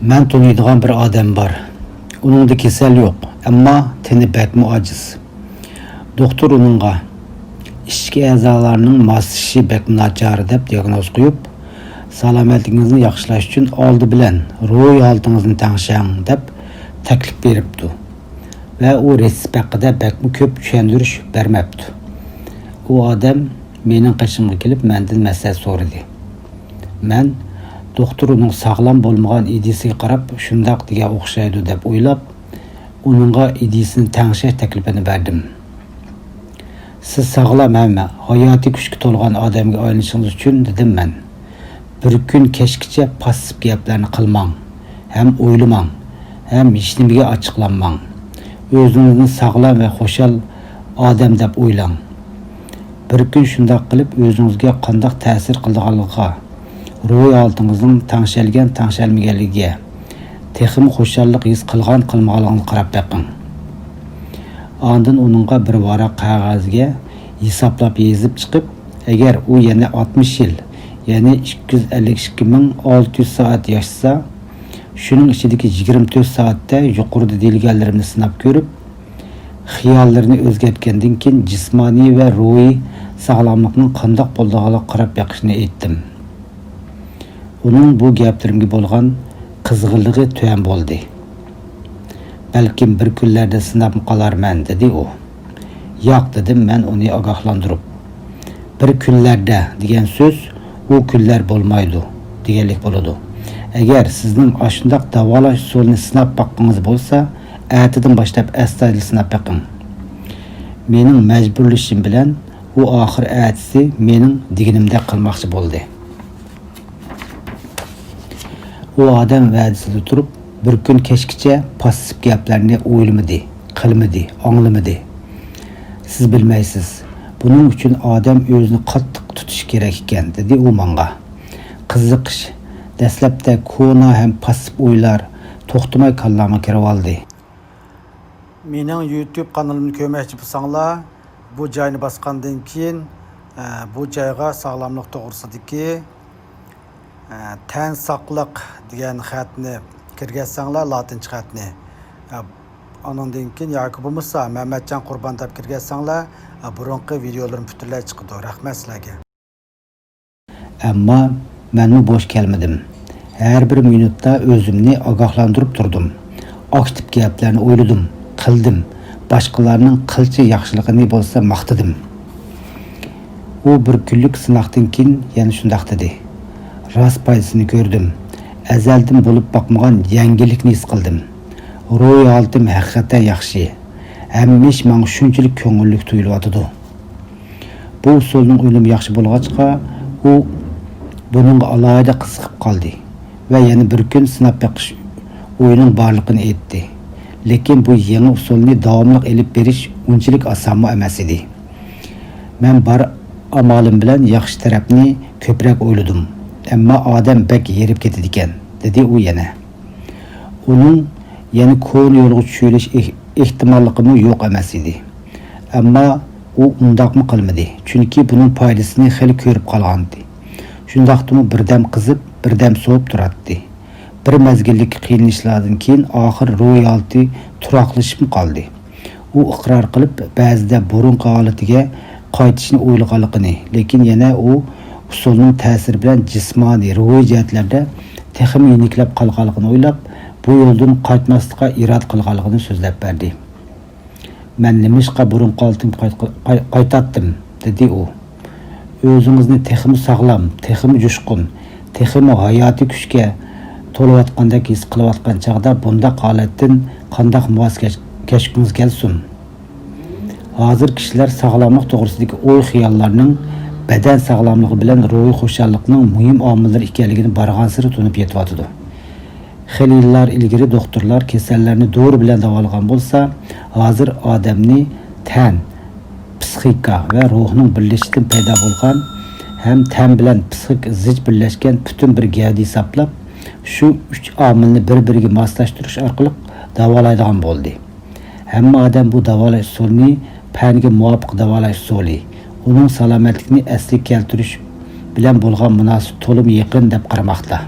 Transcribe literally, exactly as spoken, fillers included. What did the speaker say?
مەن تونۇيدىغان بىر ئادەم بار. ئۇنىڭدا كېسەل يوق، ئەمما تېنى بەكمۇ ئاجىز. دوختۇر ئۇنىڭغا ئىچكى ئەزالارنىڭ ماسلىشىشى بەكمۇ ناچار دەپ دىياگنوز قويۇپ، سالامەتلىكىڭىزنى ياخشىلاش ئۈچۈن ئالدى بىلەن روھىي ھالىتىڭىزنى تەڭشەڭ دەپ تەكلىپ بېرىپتۇ ۋە ئۇ رېتسېپ ھەققىدە بەكمۇ كۆپ چۈشەندۈرۈش بەرمەپتۇ. ئۇ ئادەم مېنىڭ قېشىمغا كېلىپ مەندىن مەسلىھەت سورىدى. مەن دوختۇر ئۇنىڭ ساغلام بولمىغان ئىدىيىسىگە قاراپ شۇنداق دېگەن ئوخشايدۇ دەپ ئويلاپ، ئۇنىڭغا ئىدىيىسىنى تەڭشەش تەكلىپىنى بەردىم. سىز ساغلام ھەم ھاياتىي كۈچكە تولغان ئادەمگە ئايلىنىشىڭىز ئۈچۈن، دېدىم مەن. بىر كۈن كەچكىچە پاسسىپ گەپلەرنى قىلماڭ ھەم ئويلىماڭ ھەم ھېچنېمىگە ئاچچىقلانماڭ. ئۆزىڭىزنى ساغلام ۋە خۇشال ئادەم دەپ ئويلاڭ. بىر كۈن شۇنداق قىلىپ ئۆزىڭىزگە قانداق تەسىر قىلىدىغانلىقىغا، روھىي ھالىتىڭىزنىڭ تەڭشەلگەن تەڭشەلمىگەنلىكىگە، تېخىمۇ خۇشاللىق ھېس قىلغان قىلمىغانلىقىغا قاراپ بېقىڭ. ئاندىن ئۇنىڭغا بىر ۋاراق قەغەزگە ھېسابلاپ يېزىپ چىقىپ، ئەگەر ئۇ يەنە ئاتمىش يىل، يەنى ئىككى يۈز ئەللىك ئىككى مىڭ ئالتە يۈز سائەت ياشىسا، شۇنىڭ ئىچىدىكى يىگىرمە تۆت سائەتتە يۇقىرىدا دېيىلگەنلىرىمنى سىناپ كۆرۈپ، خىياللىرىنى ئۆزگەرتكەندىن كېيىن جىسمانىي ۋە روھىي ساغلاملىقنىڭ قانداق بولىدىغانلىقىغا قاراپ بېقىشنى ئېيتتىم. ئۇنىڭ بۇ گەپلىرىمگە بولغان قىزغىنلىقى تۆۋەن بولدى. بەلكىم بىر كۈنلەردە سىناپمۇ قالارمەن، دېدى ئۇ. ياق، دېدىم مەن ئۇنى ئاگاھلاندۇرۇپ. بىر كۈنلەردە دېگەن سۆز ئۇ كۈنلەر بولمايدۇ دېگەنلىك بولىدۇ. ئەگەر سىزنىڭ ئاشۇنداق داۋالاش ئۇسۇلىنى سىناپ باققىڭىز بولسا، ئەتىدىن باشلاپ ئەستايىدىل سىناپ بېقىڭ. مېنىڭ مەجبۇرلىشىم بىلەن ئۇ ئاخىر ئەتىسى مېنىڭ دېگىنىمدەك قىلماقچى بولدى. ئۇ ئادەم ۋەدىسىدە تۇرۇپ، بىر كۈن كەچكىچە پاسسىپ گەپلەرنى ئويلىمىدى، قىلمىدى، ئاڭلىمىدى. سىز بىلمەيسىز، بۇنىڭ ئۈچۈن ئادەم ئۆزىنى قاتتىق تۇتۇشى كېرەك ئىكەن، دېدى ئۇ ماڭا. قىزىقىش، دەسلەپتە كونا ھەم پاسسىپ ئويلار توختىماي كاللامغا كىرىۋالدى. مېنىڭ يۇتۇب قانىلىمنى كۆرمەكچى بولساڭلار، بۇ جاينى باسقاندىن كېيىن، ئە، بۇ جايغا ساغلاملىق توغرىسىدىكى، ئە، تەن ساقلىق دېگەن خەتنى كىرگۈزسەڭلار، لاتىنچە خەتنى. ئە، ئانىڭدىن كېيىن ياكى بولمىسا مەمەتجان قۇربان دەپ كىرگۈزسەڭلار، ئە، بۇرۇنقى ۋىدېئولىرىم پۈتۈنلەي چىقىدۇ. رەھمەت سىلەرگە. ئەمما مەنمۇ بوش كەلمىدىم. ھەر بىر مىنۇتتا ئۆزۈمنى ئاگاھلاندۇرۇپ تۇردۇم. ئاكتىپ گەپلەرنى ئويلىدىم، قىلدىم. باشقىلارنىڭ قىلچە ياخشىلىقىنى بولسا ماختىدىم. ئۇ بىر كۈنلۈك سىناقتىن كېيىن يەنە شۇنداق دېدى. راست پايدىسىنى كۆردۈم. ئەزەلدىن بولۇپ باقمىغان يەڭگىللىكنى ھېس قىلدىم. روھىي ھالىتىم ھەقىقەتەن ياخشى. ھەممە ئىش ماڭا شۇنچىلىك كۆڭۈللۈك تۇيۇلۇۋاتىدۇ. بۇ ئۇسۇلنىڭ ئۈنۈمى ياخشى بولغاچقا، ئۇ بۇنىڭغا ئالاھىدە قىزىقىپ قالدى ۋە يەنە بىر كۈن سىناپ بېقىش ئويىنىڭ بارلىقىنى ئېيتتى. لېكىن بۇ يېڭى ئۇسۇلنى داۋاملىق ئېلىپ بېرىش ئۇنچىلىك ئاسانمۇ ئەمەس ئىدى. مەن بار ئامالىم بىلەن ياخشى تەرەپنى كۆپرەك ئويلىدىم، ئەمما ئادەم بەك ھېرىپ كېتىدىكەن، دېدى ئۇ يەنە. ئۇنىڭ يەنە كونا يولغا چۈشۈۋېلىش ئېھ-، ئېھتىماللىقىمۇ يوق ئەمەس ئىدى. ئەمما ئۇ ئۇنداقمۇ قىلمىدى، چۈنكى بۇنىڭ پايدىسىنى خېلى كۆرۈپ قالغانىدى. شۇنداقتىمۇ بىردەم قىزىپ، بىردەم سوۋۇپ تۇراتتى. بىر مەزگىللىك قىينىلىشلاردىن كېيىن ئاخىر روھىي ھالىتى تۇراقلىشىپمۇ قالدى. ئۇ ئىقرار قىلىپ، بەزىدە بۇرۇنقى ھالىتىگە قايتىشنى ئويلىغانلىقىنى، لېكىن يەنە ئۇ ئۇسۇلنىڭ تەسىرى بىلەن جىسمانىي، روھىي جەھەتلەردە تېخىمۇ يېنىكلەپ قالغانلىقىنى ئويلاپ، بۇ يولدىن قايتماسلىققا ئىرادە قىلغانلىقىنى سۆزلەپ بەردى. مەن نېمىشقا بۇرۇنقى ھالىتىمگە قايت-، قاي-، قايتاتتىم؟ دېدى ئۇ. ئۆزىڭىزنى تېخىمۇ ساغلام، تېخىمۇ جۇشقۇن، تېخىمۇ ھاياتىي كۈچكە تولۇۋاتقاندەك ھېس قىلىۋاتقان چاغدا بۇنداق ھالەتتىن قانداق ۋاز كەچ-، كەچكۈڭىز كەلسۇن؟ ھازىر كىشىلەر ساغلاملىق توغرىسىدىكى ئوي-خىياللارنىڭ بەدەن ساغلاملىقى بىلەن روھىي خۇشاللىقنىڭ مۇھىم ئامىللىرى ئىكەنلىكىنى بارغانسېرى تونۇپ يېتىۋاتىدۇ. خېلى يىللار ئىلگىرى دوختۇرلار كېسەللەرنى دورا بىلەن داۋالىغان بولسا، ھازىر ئادەمنى تەن، پىسخىكا ۋە روھنىڭ بىرلىشىشىدىن پەيدا بولغان ھەم تەن بىلەن پىسخىكا زىچ بىرلەشكەن پۈتۈن بىر گەۋدە ھېسابلاپ، شۇ ئۈچ ئامىلنى بىر-بىرىگە ماسلاشتۇرۇش ئارقىلىق داۋالايدىغان بولدى. ھەممە ئادەم بۇ داۋالاش ئۇسۇلىنى پەنگە مۇۋاپىق داۋالاش ئۇسۇلى، ئۇنىڭ سالامەتلىكنى ئەسلىگە كەلتۈرۈش بىلەن بولغان مۇناسىۋىتى تولىمۇ يېقىن دەپ قارىماقتا.